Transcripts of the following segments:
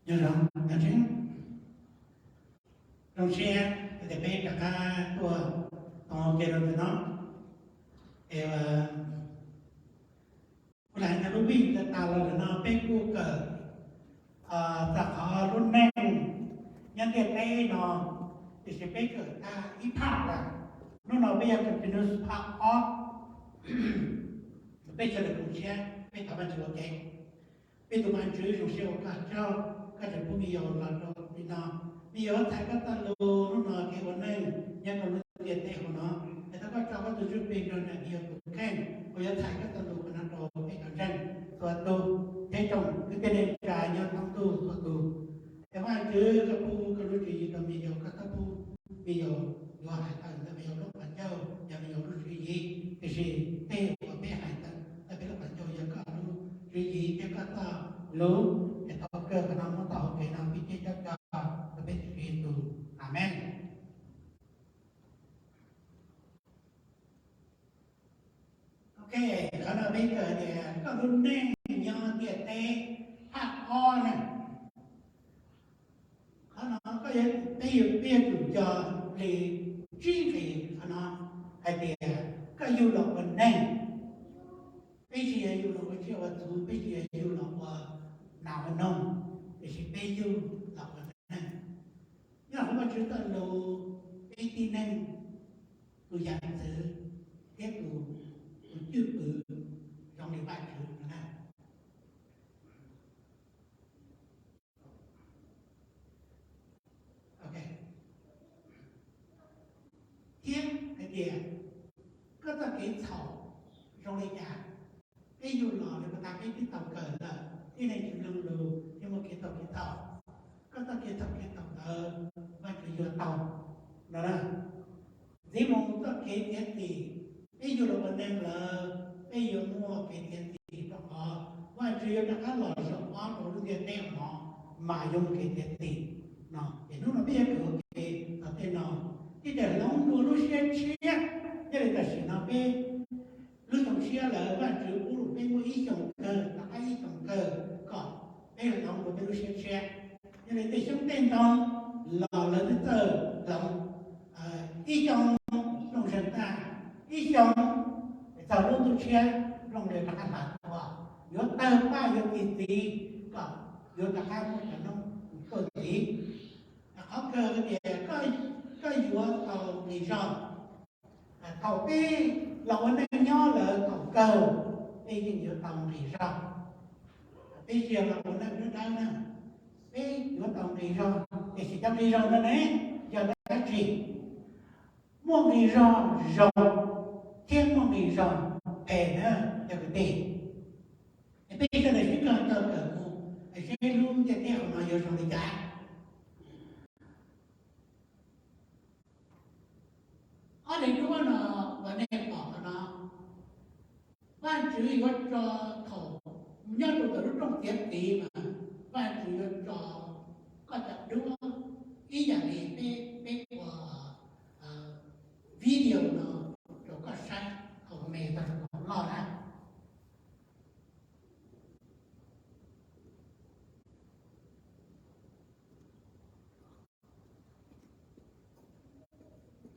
Nyob zoo, nyob zoo, zoo siab tias peb rov qab tuaj tau ke rau ntawm no. Es kuv lam hais tias lub vij tas los ntawm no peb kuj kawm txog qhov lub neej nyob ntiaj teb no, tiam sis peb kawm tag ib phaj lawm. Hnub no peb yuav kawm tus nus phaj ob. Peb sawv daws koom siab peb thov Vajtswv ua ke. Peb tus Vajtswv, zoo siab ua koj tsaug, koj tseem pub me nyuam los rau li no. Me nyuam yuav txhais koj txoj lus hnub no kev ua neej nyob rau lub ntiaj teb hauv no. Es thov koj tso koj tus Ntsuj Plig nrog nraim me nyuam tus kheej uas yuav txhais koj txoj lus qhov no rau peb cov ntseeg txhua tus, peb tsoom kwv tij neej tsa nyob thoob ntuj txhua tus. Es Vajtswv, koj pub koj lub tswv yim rau me nyuam, koj txhob pub me nyuam yuav hais tawm ntawm me nyuam lub qhov ncauj, yog me nyuam lub tswv yim, tiam sis tej uas peb hais tawm ntawm peb lub qhov ncauj yog koj lub tswv yim thiab koj txoj lus. Es thov kawg qhov no muab tau hauv kev no peb thiab coj coj rau peb tus Tswv Yexus. Amees. Ok, qhov no peb kawm tias koj lub neej nyob ntiaj teb phaj ob na. Qhov no koj yuav, peb yuav, peb yuav tsum nco li tsib nqe qhov no hais tias koj yug los ua neeg. Peb tsis yog yug los ua tsiaj ua txhu, peb tsis yog yug los ua nas ua noog, tiam sis peb yug los ua neeg. Nyob hauv Vajtswv txoj lus, peb tib neeg, tus yam ntxwv thiab tus, tus cwj pwm zoo li Vajtswv no na. Ok. Thiab hais tias koj txoj kev txhaum zoo li cas, peb yug los li puas tas peb twb tau kawm lawm, tib neeg tsis mloog lus thiab muaj kev txhaum kev txhaum. Koj txoj kev txhaum kev txhaum ntawd Vajtswv yuav tau no na. Ntxiv mus txoj kev txiav txim, peb yug los ua neeg lawm, peb yuav muaj kev txiav txim rau qhov Vajtswv yuav rov qab los zaum ob rau lub ntiaj teb no mas yuav muaj kev txiav txim no. Ces hnub no peb yuav kawm ua ke txog tej no, thiab ces hloov dua lub siab tshiab. Yog li tam sim no peb lub xyoo tshiab lawm, Vajtswv pub rau peb muaj ib xyoos kawg, rov qab ib xyoos kawg kom peb hloov dua peb lub siab tshiab. Yog li tej xyoob tej ntoo los lawv twb txawj hloov, ib xyoo plooj zeeg tag, ib xyoo txog lub ntuj tshiab plooj zeeg rov qab hlav tuaj, yuav tawg paj yuav txi txiv kom yuav rov qab muaj cov noob tuaj ntxiv. Qhov kawg tias koj yuav tau nqis zog. Thaum peb los ua neej nyob lawm thaum kawg, peb yeej yuav tau nqis zog. Peb tsis yog los ua neej dawb dawb na, peb yuav tau nqis zog, tiam sis cov nqis zog no ne yog dab tsi? Muaj nqis zog zoo thiab muaj nqis zog phem na cov kwv tij. Es peb sawv daws sib koom tau kawm mus seb lub ntiaj teb hauv no yuav zoo li cas. Ob daim duab no uas nej pom qhov no, Vajtswv yuav tso, thaum nyob rau ntawm lub rooj txiav txim mas Vajtswv yuav tso koj cov duab ib yam li peb, peb ua video no rau koj saib thaum me txog rau thaum loj na.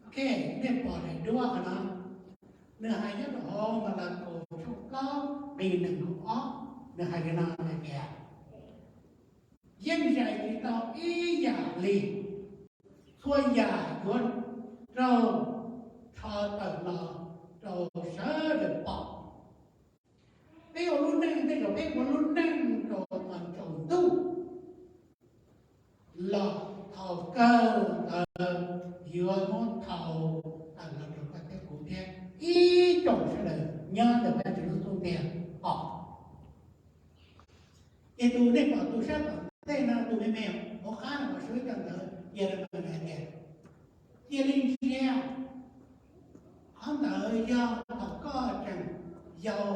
Ok, nej pom daim duab qhov no, nws hais nyob rau hauv Malakaus tshooj plaub nqe nees nkaum ob, nws hais li no hais tias, yeej zais tsis tau ib yam li, txhua yam yuav raug rho tawm los rau sawv daws pom. Peb ua lub neej, tej zaum peb ua lub neej rau thaum tsaus ntuj los thaum kawg ntawd yuav muab thau tawm los rau koj thiab kuv thiab ib tsoom sawv daws nyob ntawm Vajtswv lub xub ntiag pom. Ces tus nej pom tus sab tom ntej no, tus me me hauv qab no, suav cov ntawd cia li hais tias, cia li ntsia, qhov ntawd yog thaum koj tseem yau,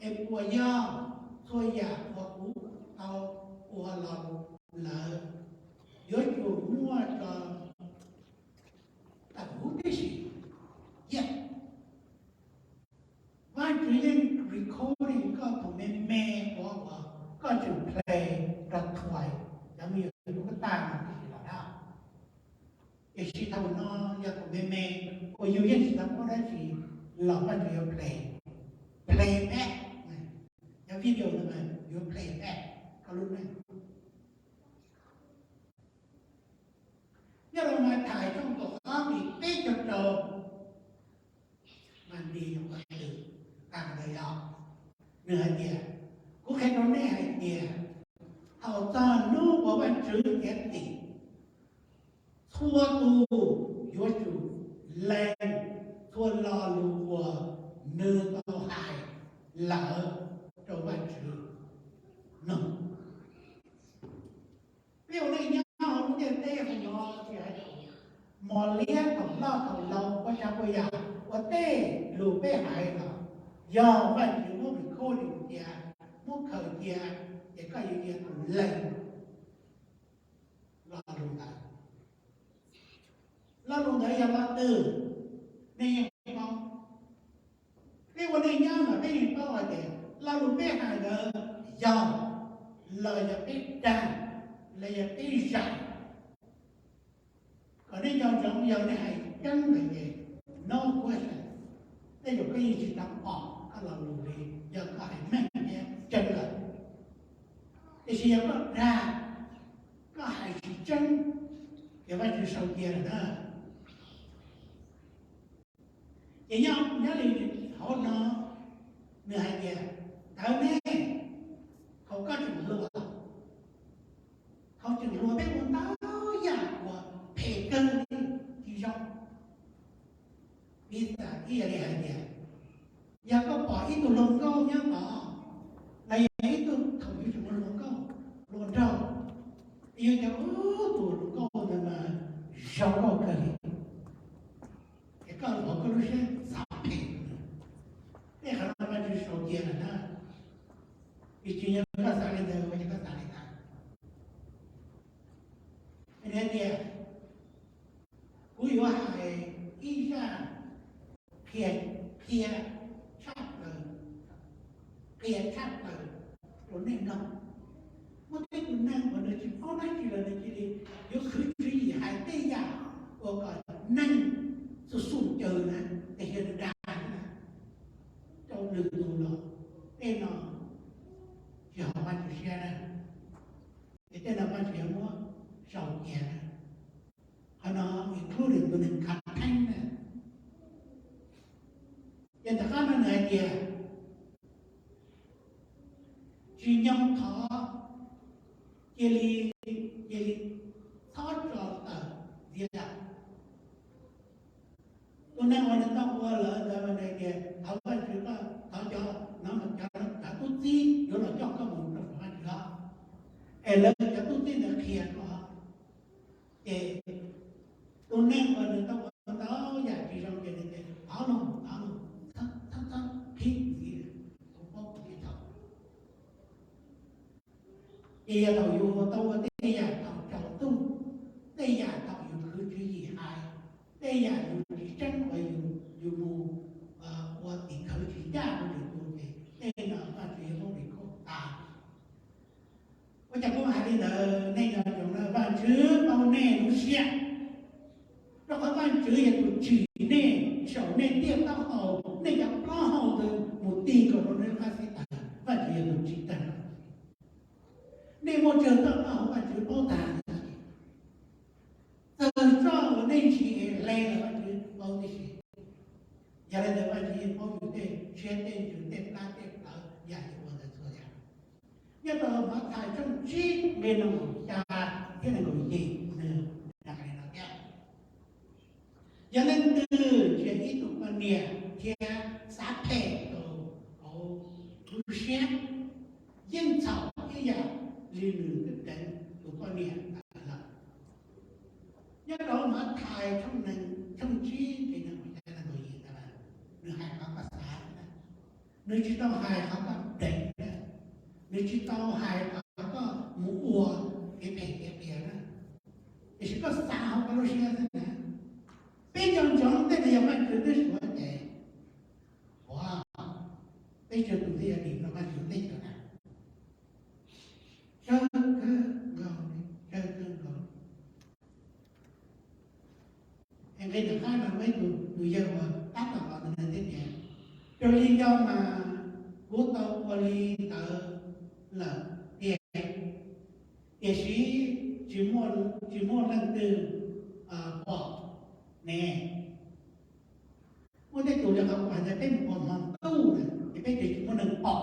es puas yog txhua yam uas kuv tau ua los lawm yuav tsum muaj tso tawm huv tib si? Yog Vajtswv yeej recording koj thaum me me uas, uas koj tseem play rau thuais, me nyuam tub ko tag no tib si los dab. Tiam sis thaum no yog thaum me me uas yus yeej tsis tau paub dab tsi los Vajtswv yuav ples, ples peb, cov video no yuav ples peb koj lub neej. Nyob rau Mathais tshooj kaum ob nqe peb caug rau, mas nws yog qhov twg? Tag ntawd yog nws hais tias, kuv qhia rau nej hais tias thaum txog hnub uas Vajtswv txiav txim, txhua tus yuav tsum lees txhua lo lus uas nws tau hais lawm rau Vajtswv mloog. Peb ua neej nyob hauv lub ntiaj teb hauv no tsis hais mos liab thaum loj thaum laus ua tsav ua yam, ua tej lus peb hais los yog Vajtswv muab recording cia, muab khaws cia, ces koj yuav yog tus lees lo lus ntawd. Lo lus ntawd yog lo twg? Nej yeej paub. Peb ua neej nyob mas peb yeej paub hais tias lo lus peb hais ntawd yog los yog peb dag los yog peb zam. Kom nej nco ntsoov, yog nej hais tseeb lawm ces no question, tej zaum koj yeej tsis tau pom koj lo lus li yog koj hais meej thiab tseeb lawm. Tiam sis yog koj dag, koj hais tsis tseeb, ces Vajtswv sau cia lawm na. Ces nyob, nyob li hauv no, nws hais tias, ntawd ne, thaum koj tseem hluas, thaum tseem hluas peb ua ntau yam uas phem kawg li, tsis zoo. Piv xam ib yam li hais tias, yog koj pom ib tug hluas nkauj nyob tod, los yog ib tug thaum yus tseem ua hluas nkauj hluas nraug, yus tias ub, tus hluas nkauj ntawd mas zoo nkauj kawg li, es koj hnov koj lub siab xav phem. Tej qhov no Vajtswv sau cia lawm na. Vim tsis yog koj xav li ntawd, ua cas koj xav li ntawd? Nws hais tias, kuv yuav hais ib zaj qhia, qhia tshaj plaws, qhia tshaj plaws rau nej mloog. Muaj tej tus neeg uas nws tsis paub dab tsi los nws cia li yuav khwv tswv yim hais tej yam uas kom neeg xum xum caws na, tiam sis nws dag na, rau lwm tus los tej no tsis haum Vajtswv siab na. Ces tej no Vajtswv yuav muab sau cia na. Qhov no including tus neeg khav theeb na. Ces tom qab no nws hais tias, tsis nyog thov, cia li, cia li txhob tso tawm ntxiv lawm. Tus neeg uas nws tau ua lawm ntawd mas nws tias thov Vajtswv, thov cov no, cov, cov tub txib yuav los coj koj mus rau saum Vajtswv os, es lawv cov tub txib ntawd qhia koj. Ces tus neeg uas nws tau ua ntau yam tsis zoo ces nws tias thov los, thov los, txhob, txhob qhib ntxiv, kuv paub kuv tsis tau. Ces yog thaum yus tau ua tej yam thaum tsaus ntuj, tej yam thaum yus khwv tswv yim hais, tej yam yus tsis tseeb uas yus, yus mus ua tim khawv tsis ncaj rau lwm tus ces tej no Vajtswv yuav muab record tas. Ua cas kuv hais li ntawd? Nej nco ntsoov na, Vajtswv tau nej lub siab, rau qhov Vajtswv yog tus tsim nej saum nej tiaj taub hau, nej cov plaub hau ntawd mus ti nkaus rau nej qab xib taws, Vajtswv yog tus tsim tag. Nej muaj tsawg txoj plaub hau Vajtswv paub tag. Txawm zoj uas nej ntshis es hle los Vajtswv paub tib si. Yog li ntawd Vajtswv yeej paub yus tej siab tej ntsws tej plab tej plawv yam yus ua ntawd txhua yam. Nyob rau Mathais tshooj tsib nqe nees nkaum xya thiab nees nkaum yim nws hais li no thiab. Yog leej twg ntsia ib tug poj niam thiab xav phem rau hauv lub siab, yeej txhaum ib yam li nws twb deev tus poj niam ntawd lawm. Nyob rau Mathais tshooj nees, tshooj tsib nqe nees nkaum xya nees nkaum yim ntawd, nws hais qhov koj xav na. Nws tsis tau hais qhov koj deev na, nws tsis tau hais qhov koj mus ua kev phem kev qias na, tiam sis koj xav hauv koj lub siab xwb na. Peb nco ntsoov tej no yog Vajtswv twb suav ces, ua, peb tsawg tus thiaj yog dim rau Vajtswv teb chaws na? Tsawg kawg nkaus li. ib tug tus yawg uas tab tom los ntawd thiab tias, raws li nco mas kuv tau ua li ntawd lawm tiag, tiam sis tsis muaj, tsis muaj leej twg pom ne. Muaj tej tus li qhov kuv hais tias peb mus ua hmo ntuj na ces peb twb tsis muaj neeg pom,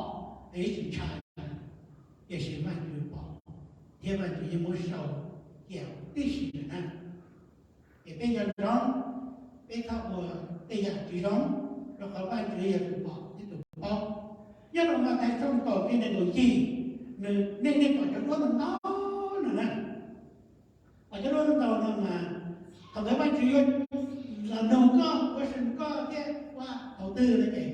es tsis ntshai, tiam sis Vajtswv pom, thiab Vajtswv yeej muab sau cia tib si na. Ces peb nco ntsoov, peb txhob ua tej yam tsis zoo, rau qhov Vajtswv yog tus pom thiab tus paub. Nyob rau Mathais tshooj kaum nqe nees nkaum yim, nws, nej, nej pom cov duab ntau ntau no na, pom cov duab ntau ntau no mas thaum ntawd Vajtswv yuav los nug koj, question koj thiab ua thaum twg no ces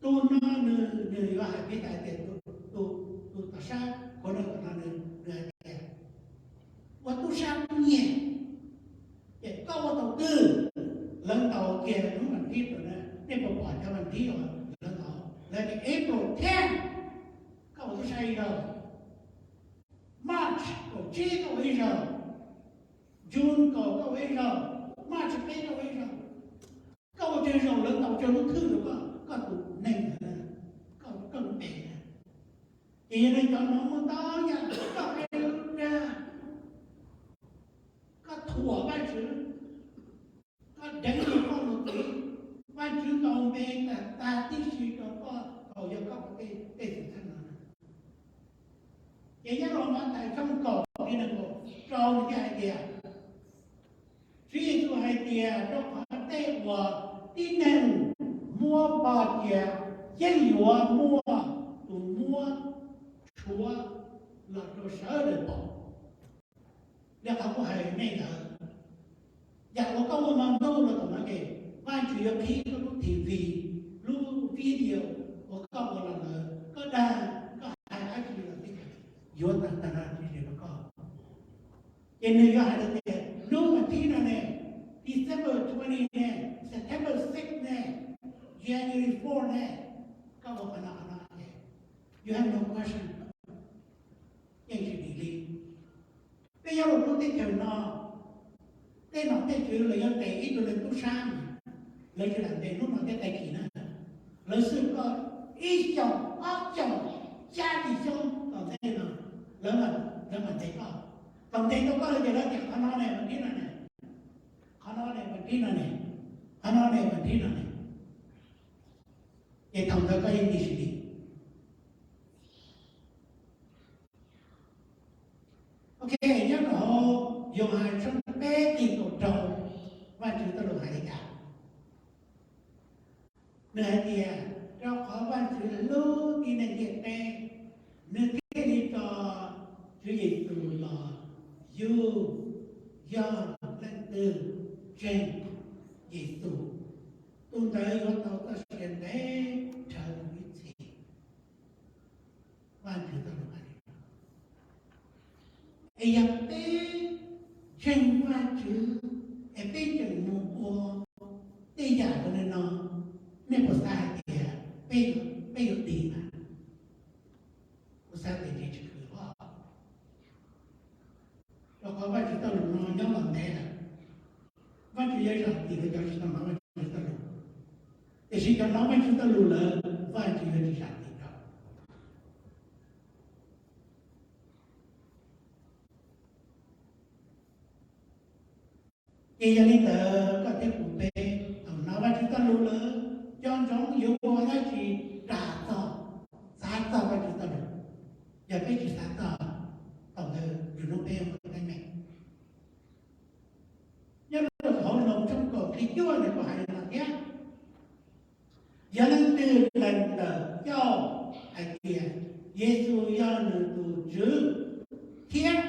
tus no nws, nws yuav hais peb hais tias tus, tus tom sab khuav no tom no nws, nws hais tias ua tub sab tub nyiag, ces koj ua thaum twg? Lawv ntaus kiag lub vas thib rau na, nej puas pom cov vas thib uas lawv ntaus? Lawv tias April ten koj ua tub sab ib zaug, March kaum tsib koj ua ib zaug, June kaum koj ua ib zaug, March peb koj ua ib zaug. Koj ua tsawg zaus lawv ntaus tsawg lub thwj rau koj, koj tus neeg ntawd, koj, koj lub npe na. Ces yog li cov no muaj ntau yam koj hais lus dag, koj thuam Vajtswv, koj deev luag poj luag txiv, Vajtswv ntaus npe tag tag tib si rau koj thaum yog koj ua tej, tej xwm txheej no. Ces nyob rau Mathais tshooj kaum nqe nees nkaum rau nws thiaj hais tias, Tswv Yexus hais tias rau qhov tej uas tib neeg muab pov cia yeej yuav muaj tus muab rhuav los rau sawv daws pom. Yog qhov kuv hais nej ntawd, yam uas koj ua hmo ntuj los tom no ces Vajtswv yuav qhib koj lub T V, lub video uas koj ua los lawm, koj dag, koj hais dab tsi los tib, yuav tag tag nrho rau koj. Ces nws yuav hais tias hnub vas thib no ne, December twenty ne, September six ne, January four ne, koj ua qhov no qhov no ces you have no question, yeej tsis dim li. Peb nyob rau lub teb chaws no, tej nom tej tswv lawv yuav ntes ib tug neeg tub sab, lawv tsis lam ntes hnub no thiab tag kis na, lawv xwb koj ib xyoos ob xyoos xya yim xyoo tom ntej no, lawv, lawv mam ntes koj. Thaum ntes tau koj lawm ces lawv tias qhov no ne vas thib no ne, qhov no ne vas thib no ne, qhov no ne vas thib no ne, ces thaum ntawd koj yeej tsis dim li. Ok, nyob rau hauv Yauhas tshooj peb nqe kaum rau, Vajtswv txoj lus hais li cas? Nws hais tias rau qhov Vajtswv hlub tib neeg ntiaj teb, nws thiaj li tso Tswv Yexus los. Yug, yog leej twg ntseeg Yexus, tus ntawd yuav tau txoj sia ntev dhawv mus ib txhis. Vajtswv txoj lus hais li no. Es yog peb ntseeg Vajtswv es peb tseem mus ua tej yam zoo li no, nej puas xav hais tias peb, peb yuav dim mas? Kuv xav tias tsis khwv os. Rau qhov Vajtswv txoj lus no nyob los ntev lawm, Vajtswv yuav zam txim rau cov tsis tau hnov Vajtswv txoj lus, tiam sis cov hnov Vajtswv txoj lus lawm Vajtswv yuav tsis zam txim rau. Ces yog li ntawd koj thiab kuv peb thaum hnov Vajtswv txoj lus lawm, nco ntsoov yuav ua dab tsi ram txog, xav txog Vajtswv txoj lus. Yog peb tsis xav txog, thaum ntawd lwm hnub peb yuav ua teeb meem. Nyob rau hauv Loos tshooj kaum nqe cuaj nws kuj hais li no thiab. Yog leej twg lees ntawm ncauj hais tias Yexus yog nws tus Tswv, thiab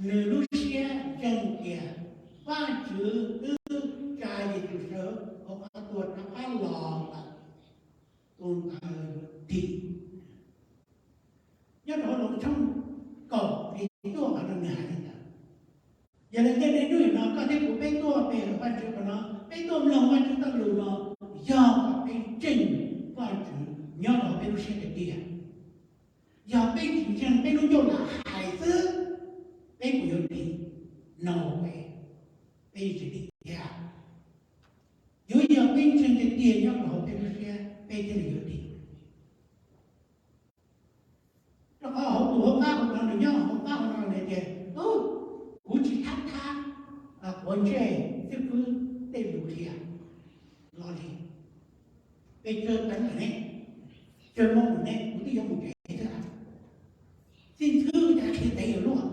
nws lub siab ntseeg tias Vajtswv twb tsa Yexus sawv hauv qhov tuag rov qab los lawm, tus ntawd dim. Nyob rau Loos tshooj kaum nqe cuaj qhov no nws hais li ntawd. Yog li ntawd niaj hnub no koj thiab kuv peb tuaj pe hawm Vajtswv qhov no, peb tuaj mloog Vajtswv txoj lus no, yog kom peb ntseeg Vajtswv nyob rau peb lub siab tiag tiag. Yog peb tsis ntseeg, peb lub ncauj lam hais xwb, peb puas yuav dim? No way, peb yeej tsis dim thiab. Ua ntsej xib fwb tej lus qhia lo li, peb tsuag teeb lawm ne, tsuag mob lawm ne, kuv twb yuav mus tsev xwb. Xib fwb cas qhia ntev yuav luaj,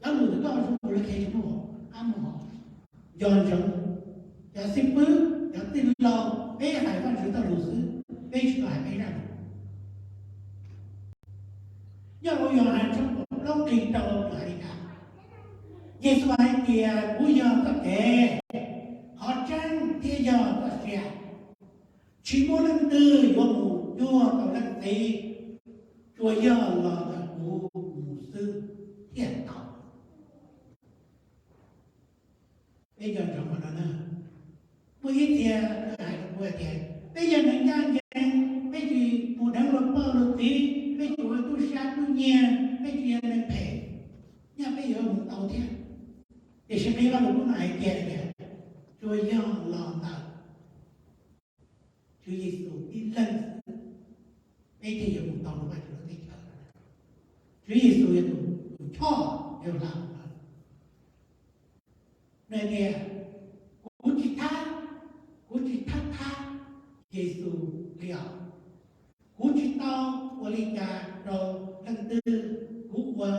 cov lus koj zoo mus lawv qhia tsis muaj qab muaj hau. Nco ntsoov, cov xib fwb, cov tij laug, peb hais Vajtswv txoj lus xwb, peb tsis tau hais peb zaj lus. Nyob hauv Yauhas tshooj kaum plaub nqe rau nws hais li cas? Yexus hais tias, kuv yog txoj kev, qhov tseeb thiab yog txoj sia. Tsis muaj leej twg yuav mus cuag tau Leej Txiv, tsuas yog los ntawm kuv mus xwb thiaj tau. Peb nco ntsoov qhov no na. Muaj ib txhia hais rau kuv hais tias peb yog neeg ncaj ncees, peb tsis mus dheev luag pog luag txiv, peb tsis ua tub sab tub nyiag, peb tsis yog neeg phem, nyaj peb yuav mus tau thiab. Tiam sis nqe Vajluskub no hais tias, tsuas yog los ntawm Tswv Yexus tib leeg xwb, peb thiaj yuav mus tau rau Vajtswv lub teb chaws. Tswv Yexus yog tus choj yog hla mus lawm. Nws tias, kuv tsis thab, kuv tsis thab thab Yexus li os. Kuv tsis tau ua li cas rau leej twg, kuv ua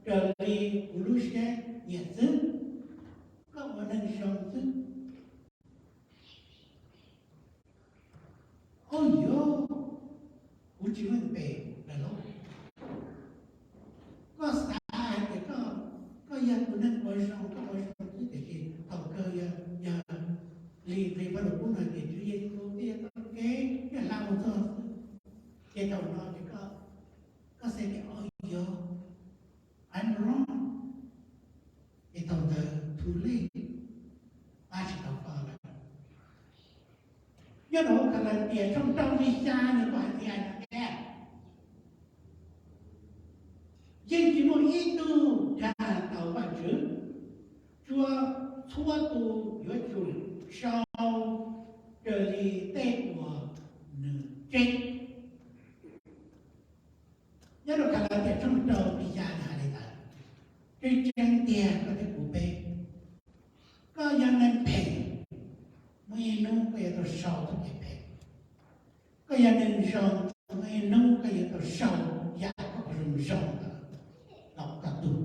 raws li kuv lub siab nyiam xwb. Koj ua neeg zoo xwb. Ub yuav, kuv tsis meej pem lawm lauj. Koj xav hais tias koj, koj yog tus neeg ua zoo, koj ua zoo xwb, tiam sis thaum kawg yog, yog li nqe Vajluskub no tias Tswv Yexus twb yog txoj kev, yog hla mus txog xwb. Ces thaum no ces koj, koj xav tias, ub yuav, I'm wrong. Ces thaum ntawd too late, pab tsis tau koj lawm. Nyob rau Kalatias tshooj rau nqe xya nws kuj hais tias, yeej tsis muaj ib tug dag tau Vajtswv, tsuas txhua tus yuav tsum sau raws li tej uas nws tseb. Nyob rau Kalatias tshooj rau nqe xya nws hais li ntawd. Tseeb tseeb tiag koj thiab kuv peb, koj yog neeg phem, muaj ib hnub koj yuav tau sau txoj kev phem. Koj yog neeg zoo, muaj ib hnub koj yuav tau sau yam koj ua zoo zoo ntawd los koj tug.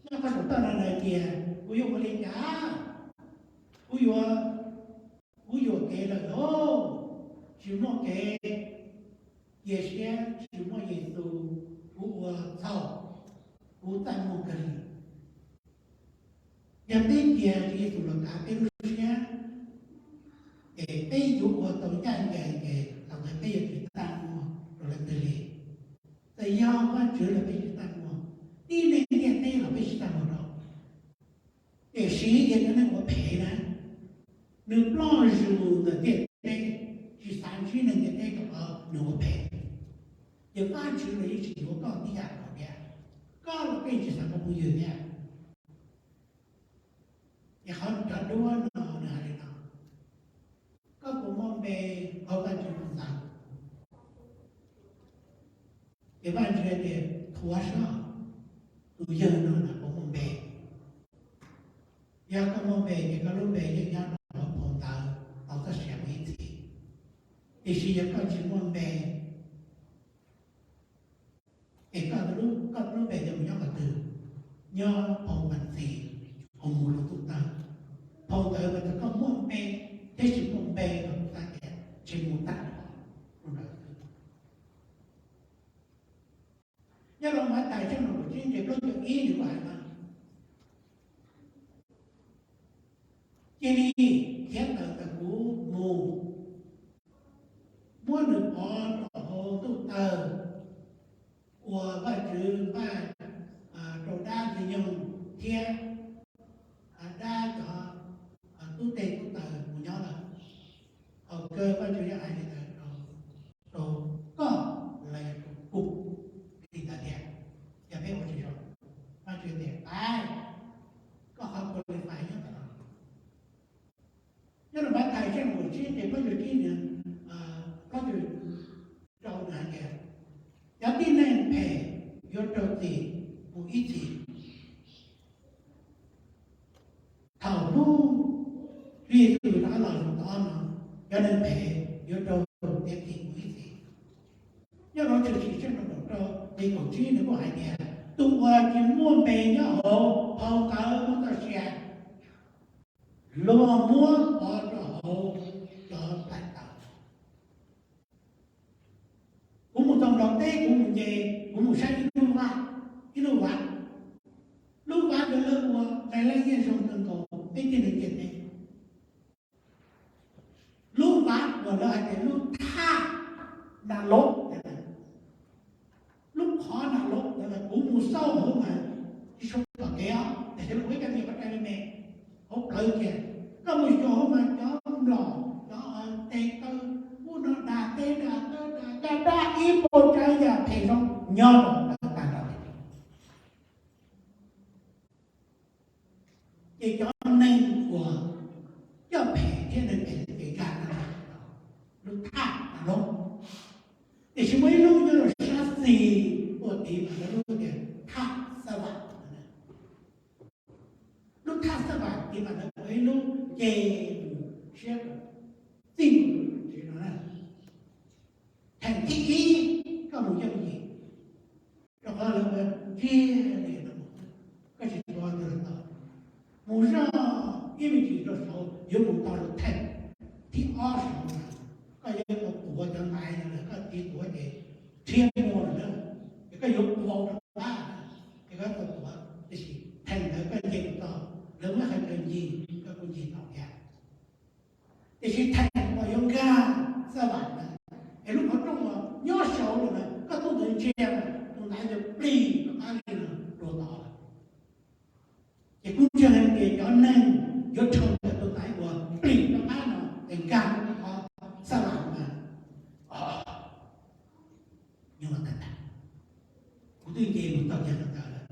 Nyob qhov saum toj no hais tias kuv yuav ua li cas? Kuv yuav, kuv yuam kev lawm lauj, tsis muaj kev, cia siab tsis muaj Yexus, kuv ua txhaum, kuv txaj muag kawg li. Yog peb cia Tswv Yexus los kav peb lub siab, ces peb yuav ua tau ncaj ncees, ces thaum ntawd peb yuav tsis txaj muag rau leej twg li. Txawm yog Vajtswv los peb tsis txaj muag, tib neeg ntiaj teb los peb tsis txaj muag rau. Tiam sis yog tus neeg ua phem na, nws ploj zus ntawm ntiaj teb, tsis xav ntsib neeg ntiaj teb rau qhov nws ua phem. Ces Vajtswv los yeej tsis yuav koj tib yam nkaus thiab, koj los yeej tsis xav muaj phooj ywg thiab. Ces qhov cov duab no nws hais li no, koj puas muaj npe hauv Vajtswv tus ntxhais? Ces Vajtswv tias, thuav soj, tus yawg no puas muaj npe? Yog koj muaj npe ces koj lub npe yeej nyob rau hauv phau ntawv tau txoj sia mus ib txhis. Tiam sis yog koj tsis muaj npe, es koj, koj lub npe yuav mus nyob qhov twg? Nyob phau Mas Ntxis uas mus rau ntuj tawg. Phau ntawd mas txawm koj muaj npe thiab tsis muaj npe los kuv xav tias ntshe mus tag nrho lub ntawd xwb. Nyob rau Mathais tshooj nees nkaum tsib nqe plaub caug ib nws kuj hais no, cia li khiav tawm ntawm kuv mus, muab nws pov rau hauv ntuj tawg uas Vajtswv npaj rau dab ntxwg nyoog thiab dab cov tub teg tub taws mus nyob lawm. Thaum kawg Vajtswv yuav hais li ntawd rau, rau koj los yog rau kuv li ntawd thiab. Yog peb ua tsis zoo, Vajtswv tias pab koj qhov qualify nyob tom no. Nyob rau Mathais tshooj nees nkaum tsib nqe plaub caug ib, plaub caug rau nws hais tias, cov tib neeg phem yuav raug txim mus ib txhis, cov neeg phem yuav raug tiav tim mus ib txhis. Nyob rau Tshwm Sim tshooj nees nkaum rau nqe kaum tsib nws kuj hais tias, tus uas tsis muaj npe nyob hauv phau ntawv muab txoj sia, luag muab pov rau hauv cov nplaim taws. Kuv mus txog nplog teb, kuv mus nce, kuv mus saib ib lub vaj, ib lub vaj, lub vaj ntawd lawv ua nqe laj yeej zoo kawg nkaus peb tej neeg ntiaj teb. Lub vaj uas lawv hais tias lub thaj na lob, lub qhov na lob ntawd kuv mus xauj hauv mas tsis tshua pom kev os, tiam sis lawv ua ib cov niag qhov rai me me hauv plawv kiag. Koj mus xyuas hauv mas cov mlom, cov tes taw, ub no dag teb dag taw dag caj dab ib puas tsav yam phem zoo nyob rau ntawd tag nrho. Ces cov neeg uas coj phem thiab neeg phem ces nkag rau lub thaj na lob. Tiam sis muaj ib lub nyob rau sab xis tuaj tid mas lawv hu tias thaj Xab Vam. Lub thaj Xab Vam tid mas lawv ua ib lub nce mus siab txij mus tsev no na. Theem thib ib koj mus yooj yim, rau qhov lawv ua ntsiag li no, koj tsis tuav twg los tau. Mus zoj ib me ntsis rau saud yuav mus tau rau theem thib ob saud, koj yuav tau tuav cov ntaiv no lawm, koj tsis tuav ces rhiab muag lawm na, ces koj yuav ua rau qab, ces koj tau tuav. Tiam sis theem ntawd koj nce mus txog, lawv muab qhov chaw ncig koj kuj ncig tau thiab. Tiam sis theem uas yuav nkag Xab Vam na, es lub qhov rooj uas nyob saud lawm na, koj tuaj ntawd ntsia, tus ntaiv ntawd plig rov qab li no dua tod lawm. Ces kuv ntseeg hais tias cov neeg yuav raug ntawm tus ntaiv uas plig rov qab no es nkag lub qhov Xab Vam mas, o, nyuaj tag tag. Kuv twb nce mus tau ceg ntawd lawm,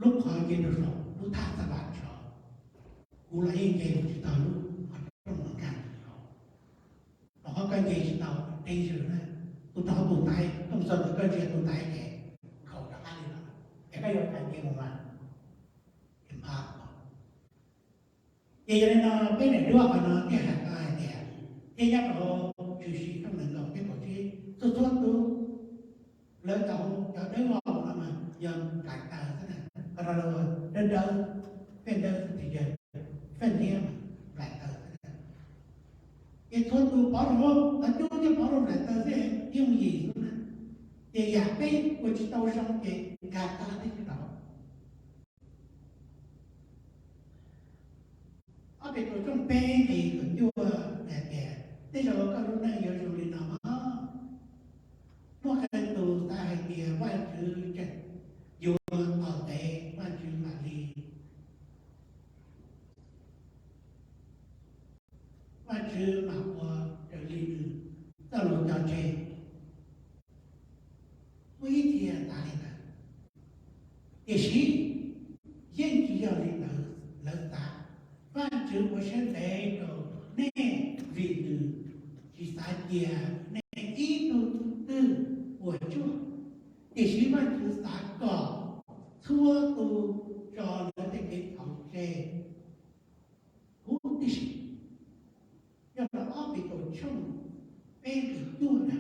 lub qhov nce rau saud lub thaj Xab Vam saud, kuv los yeej nce mus tsis tau lub qhov rooj no nkag saud. Rau qhov koj nce tsis tau, deb zog na, tus rau tus ntaiv, koj mus txog ntawd koj ntsia tus ntaiv ces nkhaus rov qab li no, es koj yuav kam nce mus mas, es npaj. Ces yog li no peb daim duab qhov no thiaj hais tau hais tias, thiab nyob rau Tshwm Sim tshooj nees nkaum nqe kaum tsib, txhua txhua tus, lawv tau cov dawb vog no mas yog nplaim taws xwb na, qhov no lawv ua dawb dawb, feej dawb xwb, tis yawg feej liab mas nplaim taws xwb na. Ces txhua tus pov rau, qhov cub thiaj pov rau nplaim taws xwb, yooj yim xwb na. Ces yam peb ua tsis tau zoo ces nkag tag thiab tsis tau. Ob Petus tshooj peb nqe kaum cuaj hais tias, tej zaum koj lub neej yuav zoo li no mog. Muaj qee tus xav hais tias Vajtswv tseem yuav tos ntev, Vajtswv mam li, Vajtswv mam ua raws li nws txoj lus cog tseg. Muaj ib txhia xav li ntawd, tiam sis yeej tsis yog li ntawd lawv xav. Vajtswv ua siab ntev rau nej vim nws tsis xav cia nej ib tug twg puas tsuaj, tiam sis Vajtswv xav kom txhua tus tso lawv tej kev txhaum tseg huv tib si. Yog rau ob Petus tshooj peb nqe cuaj na,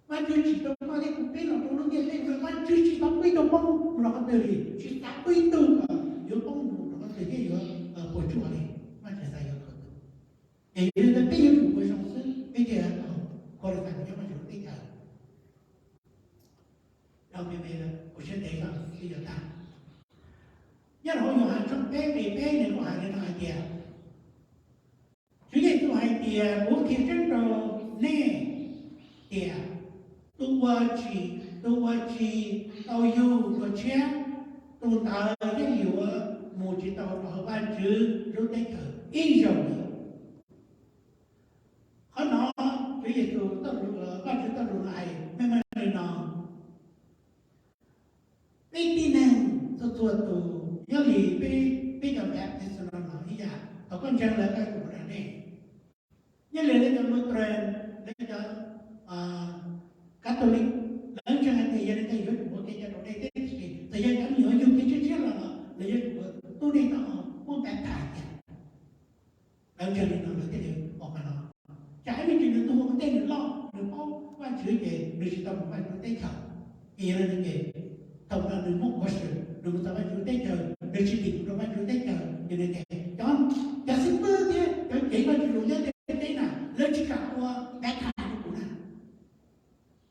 Vajtswv tsim rau koj thiab kuv peb los rau lub ntiaj teb no, Vajtswv tsis xav pub ib tug poob mus rau qhov twg li, tsis xav pub ib tug yuav poob mus rau qhov twg thiab yuav puas tsuaj li. Vajtswv xav yuav txhua tus. Ces yog li ntawd peb yuav tsum ua zoo xwb peb thiaj tau kho li tas nyob Vajtswv lub teb chaws. Dhau me me lawm, ua siab ntev txog twb yuav tag. Nyob rau hauv Yauhas tshooj peb nqe peb nws kuj hais li no hais tias, Tswv Yexus hais tias, kuv qhia tseeb rau nej tias, tus uas tsis, tus uas tsis tau yug dua tshiab, tus ntawd yeej yuav mus tsis tau rau hauv Vajtswv lub teb chaws ib zaug li. Qhov no Tswv Yexus, Vajtswv txoj lus no hais meej meej li no. Peb tib neeg txhua txhua tus, nyob li peb, peb cov Baptist no los ib yam, thaum koj ntseeg lawv koj yuav tsum ua raws nej. Nyob li lawv cov Lutheran, lawv cov Catholic, lawv ntseeg hais tias yog li ntawd yuav tsum ua kev cai raus dej thiab, tiam sis txawm yog cov me nyuam yug kev tshiab tshiab los lawv yuav tsum ua tub dej taub hau muab baptize thiab. Lawv ntseeg li no lawv thiaj li pom qhov no. Tsam ib me ntsis nws tuag ua ntej nws loj, nws paub Vajtswv ces nws tsis tau mus Vajtswv teb chaws. Ces yog li no ces thaum no nws muaj khuv xim, nws mus txog Vajtswv teb chaws, nws tsis tim mus rau Vajtswv teb chaws, ces nws tias cov, cov xib fwb thiab cov cev Vajtswv lus nyob ntiaj teb na, lawv tsis kam ua baptize rau kuv na.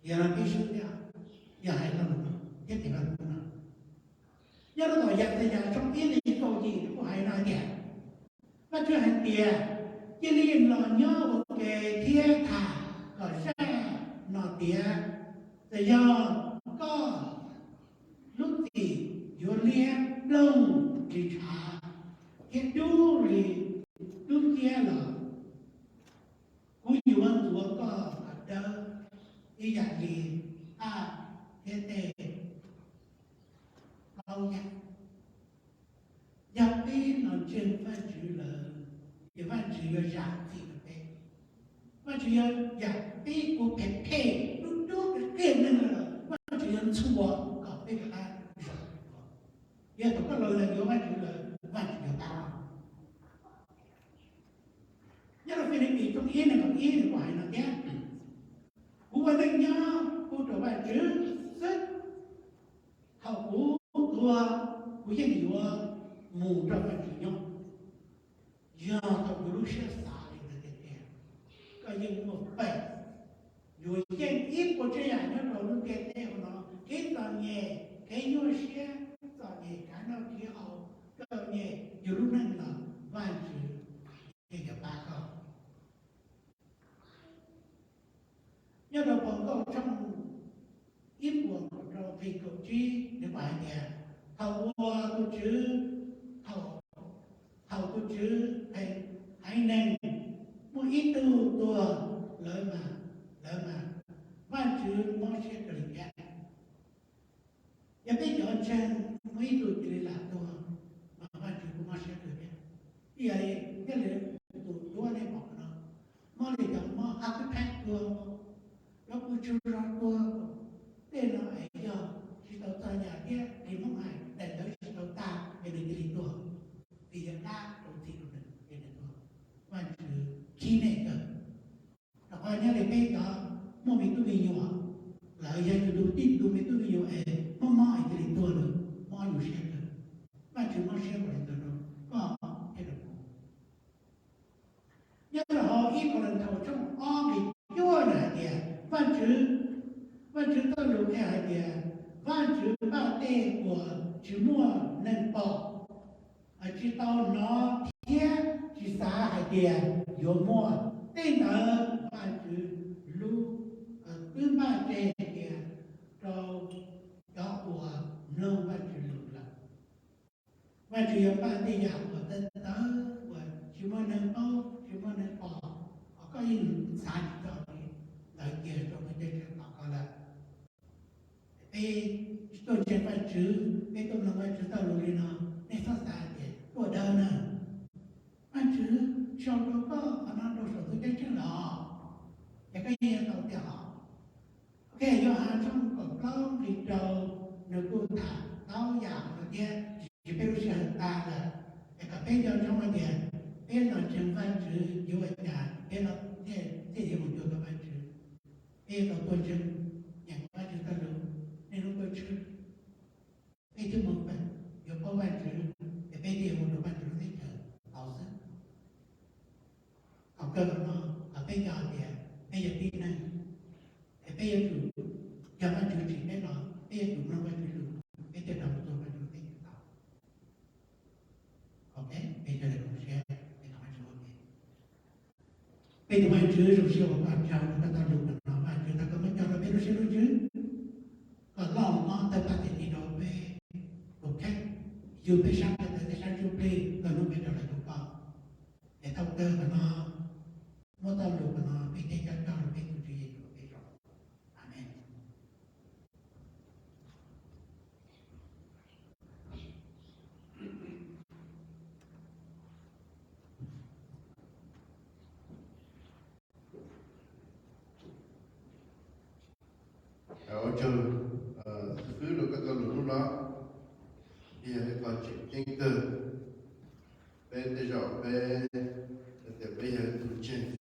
Yog no peb swb thiab, yog hais lo lus no thiab tes Vaj Lug no, nyob rau tom Yaxayas tshooj ib nqe kaum yim kuj hais no tias, Vajtswv hais tias, cia li los nyob ua ke thiab tham kom zaj no tiav, txawm yog koj lub txim yuav liab ploog li tshav thiab dub li dub ciab los, kuv yuav ntxuav koj kom dawb ib yam li qaj thiab tej plaub yam. Yog peb los ntseeg Vajtswv lawm, ces Vajtswv yuav zam txim rau peb. Vajtswv yuav zam peb ua phem phem dub dub qias qias neeg lawm, Vajtswv yuav ntxhua kom peb rov qab zoo. Yog thaum koj los lees yuav Vajtswv lawm, Vajtswv yuav pab. Nyob rau Filipis tshooj ib nqe kaum ib nws kuj hais no thiab, kuv ua neej nyob kuv rau Vajtswv xwb, thaum kuv tuag kuv yeej yuav mus nrog Vajtswv nyob. Yog thaum kuv lub siab xav li ntawd tiag tiag, koj yeej muaj peem yuav yeej ib puas tsav yam nyob rau lub ntiaj teb hauv no, kev txom nyem, kev nyuaj siab, txom nyem kav noj kav haus, txom nyem yus lub neej los Vajtswv yeej yuav pab koj. Nyob rau Phau Nkauj tshooj ib puas kaum rau nqe kaum tsib nws hais tias, thaum uas tus Tswv, thaum, thaum tus Tswv haiv neeg muaj ib tug tuag lawm mas, lawm mas Vajtswv mob siab kawg li thiab. Yog peb cov ntseeg muaj ib tug cia li lam tuag, mas Vajtswv kuj mob siab kawg thiab. Ib yam li thiaj li tus duab nej pom no, mob li cas, mob heart attack tuag, cov pw tsaug zog tuag, tej no es yog tsis tau txog yam thiab li Hmoob hais daim ntawv tsis tau tag ces nws cia li tuag, vim yog dab rau txim rau nws ces nws tuag. Vajtswv khib nej kawg. Rau qhov nyob li peb cov muaj me tub me nyuam, lawv yog yus tus tij tus me tub me nyuam es mob mob es cia li tuag lawm, mob yus siab kawg. Vajtswv mob siab ua li ntawd rau koj thiab rau kuv. Nyob rau hauv ib Kauleethaus tshooj ob nqe cuaj nws hais tias Vajtswv, Vajtswv txoj lus qhia hais tias, Vajtswv npaj tej uas tsis muaj neeg pom, tsis tau hnov thiab tsis xav hais tias yuav muaj. Tej ntawd Vajtswv lub, twb npaj tseg tias rau cov uas mloog Vajtswv lus lawm. Vajtswv yuav npaj tej yam uas tawv tawv uas tsis muaj neeg paub tsis muaj neeg pom, uas koj yeej xav tsis txog li, ntawd cia rau lub caij tsheb tom koj lawm. Peb tuaj ntseeg Vajtswv, peb tuaj mloog Vajtswv txoj lus li no, nej txhob xav tias tuaj dawb na. Vajtswv sau rau koj qhov no rau saum tus ceeb tsheej los, ces koj yeej yuav tau tiag os. Ok, Yauhas tshooj kaum plaub nqe rau, nws kuj tham tau yam no thiab, tiam sis peb lub sij hawm tas lawm, es kom peb nco ntsoov hais tias peb los ntseeg Vajtswv yuav ua cas peb los thiaj, thiaj yuav mus cuag tau Vajtswv. Peb yuav tau tuaj ntseeg, nyeem Vajtswv txoj lus niaj hnub tuaj tshwj, peb thiaj muaj peem yuav paub Vajtswv, es peb thiaj yuav mus rau Vajtswv lub teb chaws tau xwb. Thaum kawg no, qhov peb nco hais tias peb yog tib neeg, es peb yuav tsum, yog Vajtswv tsim peb los peb yuav tsum mloog Vajtswv lus, peb thiaj rov mus rau Vajtswv lub teb chaws tau. Ok, peb sawv daws zoo siab, peb thov Vajtswv ua ke. Peb tus Vajtswv, zoo siab ua koj tsaug rau koj txoj lus no, Vajtswv, thov koj muab coj rau peb lub siab lub ntsws, kom loj mob tawg paj tawg tis rau peb tus kheej, yug peb sab ko taw tej sab ntsuj plig kom hnub peb rov los cuag koj. Es thaum kawg qhov no, muab txoj lus qhov no peb thiaj coj coj rau peb tus Tswv Yexus peb tsaug. Amees. Ua tsaug xib fwb rau koj txoj lus hnub no, yog ib qho tseem ceeb kawg. Peb tej zaum peb, peb Yog ib tug ntseeg